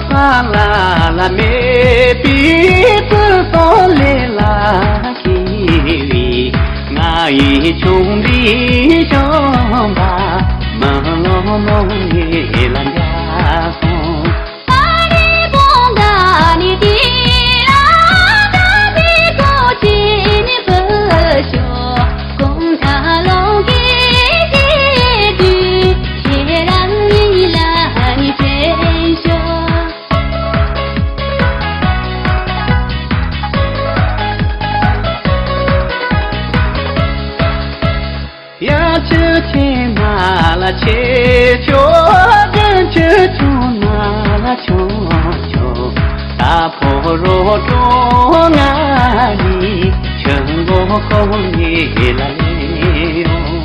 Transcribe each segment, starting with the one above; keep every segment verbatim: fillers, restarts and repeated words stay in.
ཕ་ལ་ལ་མེད་པའི་སྤུ་ཏོག་ལས་ལ་སྐྱེས་པའི་ང་ཡི་ཆུང་འདྲིས་བྱམས་པ་མ་ལོ་མོ་ངེད་ལ་འཇགས་སོང་། དབྱར་ཆུ་ཆེན་ན་ལ་ཆེ་ཆོག་དགུན་ཆུ་ཆུང་ན་ལ་ཆུང་ཆོག་ད་ཕོ་རོག་གྲོང་ང་ནི་ཆུ་མགོ་ཁོ་ངེད་ལ་ལེན་ཡོང་།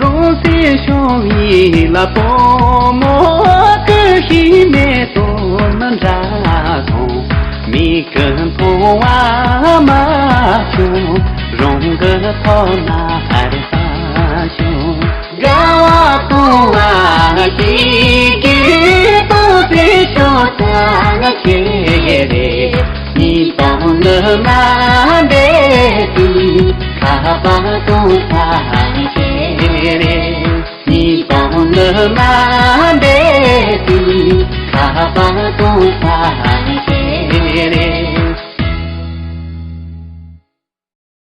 རང་སྲིད་ཤོར་བའི་ལ་བུ་མོ་ཀུ་ཤི་མེ་ཏོག་མི་འདྲ་སོང་། མིག་གི་མཐོང་བ་མ་བྱུང་། རང་གི་ཐོག་ན་ཧར་ས་བྱུང་། དགའ་བ་སྤོང་བ་ཞིག་གི་ཏོག་ཙེ་ཤོག་ཐང་ཁྱེར་རེ། ཉིས་སྟོང་ལོ་ན་འདས་དུས་ཁ་པར་གཏོང་ས་ཁྱེར་རེ། ཉིས་སྟོང་ལོ་ན་འདས་དུས་ཁ་པར་གཏོང་ས་